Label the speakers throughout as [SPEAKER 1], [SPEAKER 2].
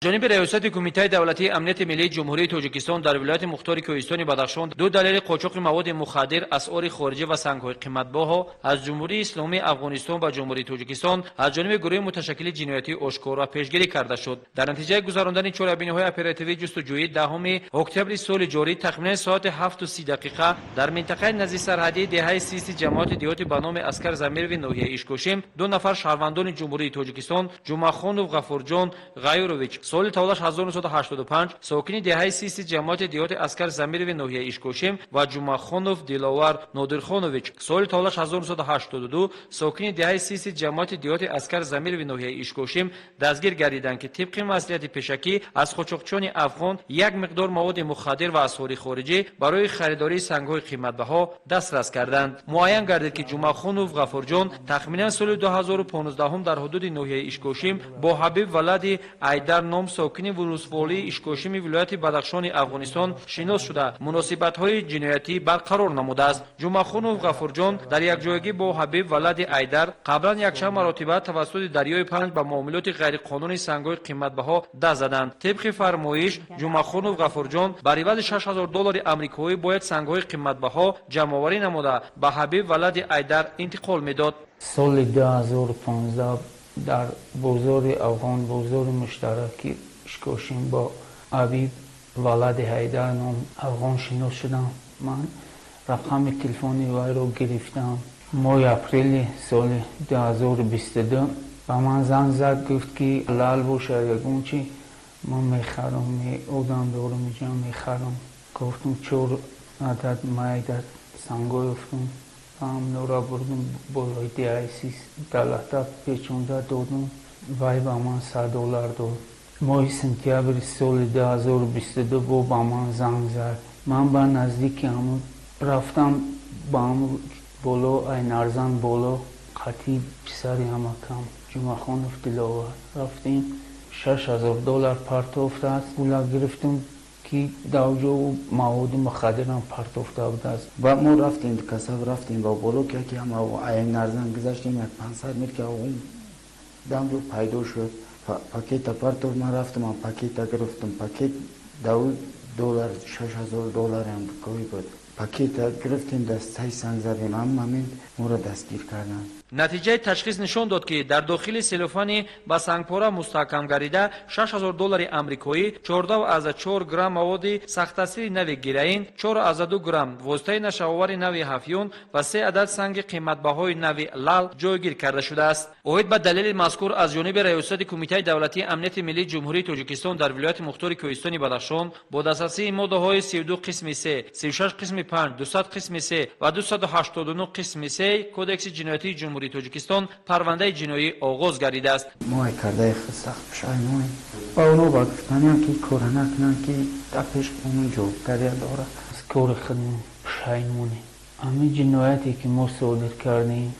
[SPEAKER 1] Ҷониби Раёсати Кумитаи давлатии амнияти миллии Ҷумҳурии Тоҷикистон дар вилояти мухтори Кӯҳистони Бадахшон ду далели қочоқи маводи мухаддир, асъори хориҷӣ ва сангҳои қиматбаҳо аз Ҷумҳурии Исломии Афғонистон ба Ҷумҳурии Тоҷикистон аз ҷониби гурӯҳи муташаккили ҷиноятӣ ошкор ва пешгирӣ карда шуд. Дар натиҷаи гузарондани чорабиниҳои оперативӣ ҷустуҷӯӣ 10 октябри соли ҷорӣ тахминан соати 7:30 дар минтақаи наздисарҳадии деҳаи Систи ҷамоати деҳоти ба номи Аскар Замирови ноҳияи Ишкошим ду нафар шаҳрвандони Ҷумҳурии Тоҷикистон, Ҷумъахонов Ғафурҷон Ғаюрович, соли таваллудаш 1985, сокини деҳаи Систи ҷамоати деҳоти Аскар Замирови ноҳияи Ишкошим, ва Ҷумъахонов Диловар Нодирхонович, соли таваллудаш 1982, сокини деҳаи Систи ҷамоати деҳоти Аскар Замирови ноҳияи Ишкошим дастгир гардиданд, ки тибқи маслиҳати пешакӣ аз қочоқчиёни афғон як миқдор маводи мухаддир ва асъори хориҷӣ барои харидории сангҳои қиматбаҳо дастрас карданд. Муайян гардид, ки Ҷумъахонов Ғафурҷон тахминан соли 2015 дар ҳудуди ноҳияи Ишкошим бо Ҳабиб валади Айдар ном, сокини вулусволии Ишкошими вилояти Бадахшони Афғонистон шинос шуда, муносибатҳои ҷиноятӣ барқарор намудааст. Ҷумъахонов Ғафурҷон дар якҷоягӣ бо Ҳабиб валади Айдар қаблан якчанд маротиба тавассути дарёи Панҷ ба муомилоти ғайриқонунии сангҳои қиматбаҳо даст заданд. Тибқи фармоиш, Ҷумъахонов Ғафурҷон бар ивази 6000 доллари амрикоӣ бояд сангҳои қиматбаҳо ҷамъоварӣ намуда, ба Ҳабиб валади Айдар интиқол медод.
[SPEAKER 2] Соли 2015 дар бозори афғон, бозори муштараки Ишкошим, бо Ҳабиб валади Ҳайдар ном афғон шинос шудам. Ман рақами телефони вайро гирифтам. Моҳи апрели соли 2022 ба ман занг зад, гуфт, ки лаъл бошад, ягон чи ман мехарам, одам дорам инҷа, мехарам. Гуфтам, чор адад майда сангҳо ёфтам, ҳамнора бурдум болои деҳаи Сис, далата печонда додум. Вай ба ман 100 доллар дод. Моҳи сентябри соли 2022 бо ба ман занг зад. Ман ба наздики ҳамун рафтам, ба ҳамун боло, ай нарзан боло, қатъи писари ҳамакам Ҷумъахонов Диловар рафтем. 6000 доллар партофтааст. Пула гирифтум, ки дар ҷо маводи мухаддирам партофта будааст.
[SPEAKER 3] Ва мо рафтем, касаб рафтем ба боло, ки яке ҳам ай нарзан гузаштем, як 500 метр ки дамҷо пайдо шуд, пакета партофт. Ман рафтам, пакета гирифтам. Пакет дар доллар, 6000 доллари амрикоӣ буд. Пакета гирифтем, дастаи санг задем, ҳам ҳамин моро дастгир карданд.
[SPEAKER 1] Натиҷаи ташхис нишон дод, ки дар дохили селофани ба сангпора мустаҳкам гардида 6000 доллари амрикоӣ, 14,4 грамм маводи сахттаъсири нави героин, 4,2 грамм воситаи нашъаовари нави ҳафюн ва се адад санги қиматбаҳои нави лаъл ҷойгир карда шудааст. Оид ба далели мазкур аз ҷониби Раёсати Кумитаи давлатии амнияти миллии Ҷумҳурии Тоҷикистон дар вилояти мухтори Кӯҳистони Бадахшон бо дастрасии моддаҳои 32 қисми 3, 36 қисми 5, 200 қисми 3 ва 289 қисми 3 Кодекси ҷиноятии Ҷумҳурии Тоҷикистон парвандаи ҷиноӣ оғоз гардидааст.
[SPEAKER 3] Мо кардаи худ сахт пушаймонем ва оно ба гуфтаниам, ки кора накунанд, ки дар пеш қонун ҷавобгария дорад.
[SPEAKER 2] Аз кори худмон пушаймонем. Ҳамин ҷинояте, ки мо содир кардем,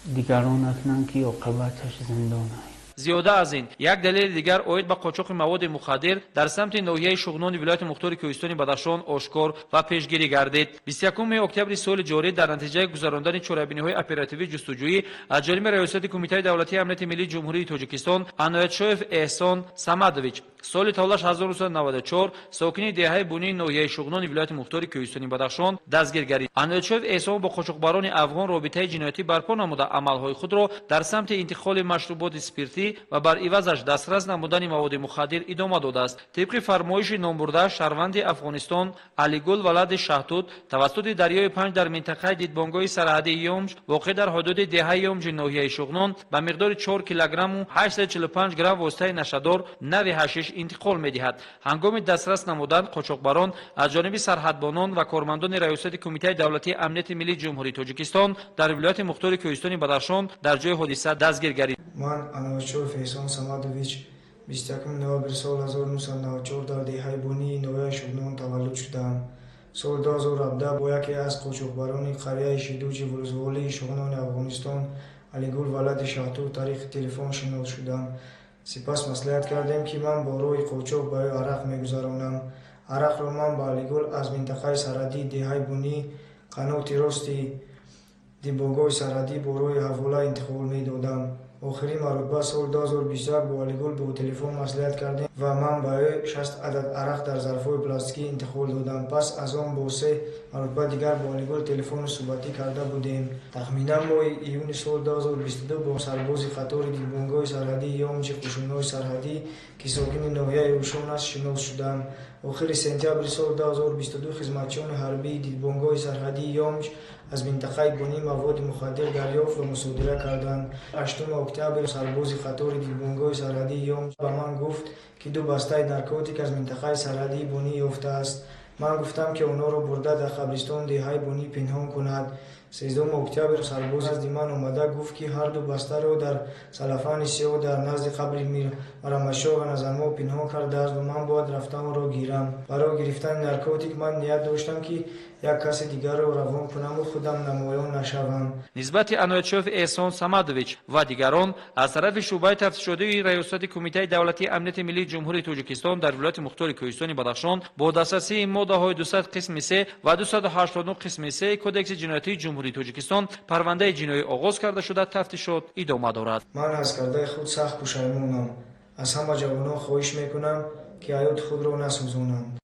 [SPEAKER 2] дигарон накунанд, ки оқибаташ зиндон аст.
[SPEAKER 1] Зиёда аз ин, як далели дигар оид ба қочоқи маводи мухаддир дар самти ноҳияи Шуғнони вилояти мухтори Кӯҳистони Бадахшон ошкор ва пешгирӣ гардид. 21 октябри соли ҷорӣ дар натиҷаи гузарондани чорабиниҳои оперативӣ ҷустуҷӯӣ аз ҷониби Раёсати Кумитаи давлатии амнияти миллии Ҷумҳурии Тоҷикистон Аноятшоев Эҳсон Самадович, соли таваллудаш 1994, сокини деҳаи Бунии ноҳияи Шуғнони вилояти мухтори Кӯҳистони Бадахшон дастгир гардид. Аноятшоев Эҳсон бо қочоқбарони афғон робитаи ҷиноятӣ барпо намуда, амалҳои худро дар самти интиқоли машруботи спиртӣ ва бар ивазаш дастрас намудани маводи мухаддир идома додааст. Тибқи фармоиши номбурда, шаҳрванди Афғонистон Алигул валади Шаҳтут тавассути дарёи Панҷ дар минтақаи дидбонгоҳи сарҳадии Ёмҷ, воқеъ дар ҳудуди деҳаи Ёмҷи ноҳияи Шуғнон, ба миқдори 4 килограмму 845 грамм воситаи нашъадор нави ҳашиш интиқол медиҳад. Ҳангоми дастрас намудан қочоқбарон аз ҷониби сарҳадбонон ва кормандони Раёсати Кумитаи давлатии амнияти миллии Ҷумҳурии Тоҷикистон дар вилояти мухтори Кӯҳистони Бадахшон дар ҷои ҳодиса дастгир гардид.
[SPEAKER 4] Ман, Аноятшоев Эҳсон Самадович, 21 ноябри соли 1994 дар деҳаи Бунии ноҳияи Шуғнон таваллуд шудаам. Соли 2017 бо яке аз қочоқбарони қарияи Шидуҷи вулусволии Шуғнони Афғонистон Алигул валади Шаҳтур тариқи телефон шинос шудам. Сипас маслиҳат кардем, ки ман бо роҳи қочоқ ба ӯ арақ мегузаронам. Арақро ман ба Алигул аз минтақаи сарҳадии деҳаи Бунӣ, қаноти рости дидбонгоҳи сарҳадӣ, бо роҳи ҳавола интиқол медодам. Охирин маротиба соли 2021 бо Алигул бо телефон маслиҳат кардем ва ман ба ӯ 60 адад арақ дар зарфҳои пластикӣ интиқол додам. Пас аз он бо се маротиба дигар бо Алигул телефони суҳбатӣ карда будем. Тахминан моҳи июни соли 2022 бо сарбози қатори дидбонгоҳи сарҳадии Ёмҷи қӯшунҳои сарҳадӣ, ки сокини ноҳияи Рӯшон аст, шинос шудам. Охири сентябри соли 2022 хизматчиёни ҳарбии дидбонгоҳи сарҳадии Ёмҷ аз минтақаи Бунӣ маводи мухаддир дарёфт ва мусодира карданд. 8 октябр сарбози қатори дидбонгоҳи сарҳадии Ёмҷ ба ман гуфт, ки ду бастаи наркотик аз минтақаи сарҳадии Бунӣ ёфтааст. Ман гуфтам, ки онҳоро бурда дар қабристони деҳаи Бунӣ пинҳон кунад. 13 октябр сарбоз назди ман омада гуфт, ки ҳар ду бастаро дар салафани сиёҳ дар назди қабри Мир Марамашоҳ ва Назармо пинҳон кардааст ва ман бояд рафта онро гирам. Барои гирифтани наркотик ман ният доштам, ки як каси дигарро равон кунаму худам намоён нашавам.
[SPEAKER 1] Нисбати Аноятшоев Эҳсон Самадович ва дигарон аз тарафи шӯъбаи тафтишотии Раёсати Кумитаи давлатии амнияти миллии Ҷумҳурии Тоҷикистон дар вилояти мухтори Кӯҳистони Бадахшон бо дастрасии моддаҳои 200 қисми 3 ва 289 қисми 3 Кодекси ҷиноятии Ҷумҳурии Тоҷикистон парвандаи ҷиноӣ оғоз карда шуда, тафтишот идома дорад.
[SPEAKER 4] Ман аз кардаи худ сахт пушаймонам. Аз ҳама ҷавонон хоҳиш мекунам, ки ҳаёти худро насӯзонанд.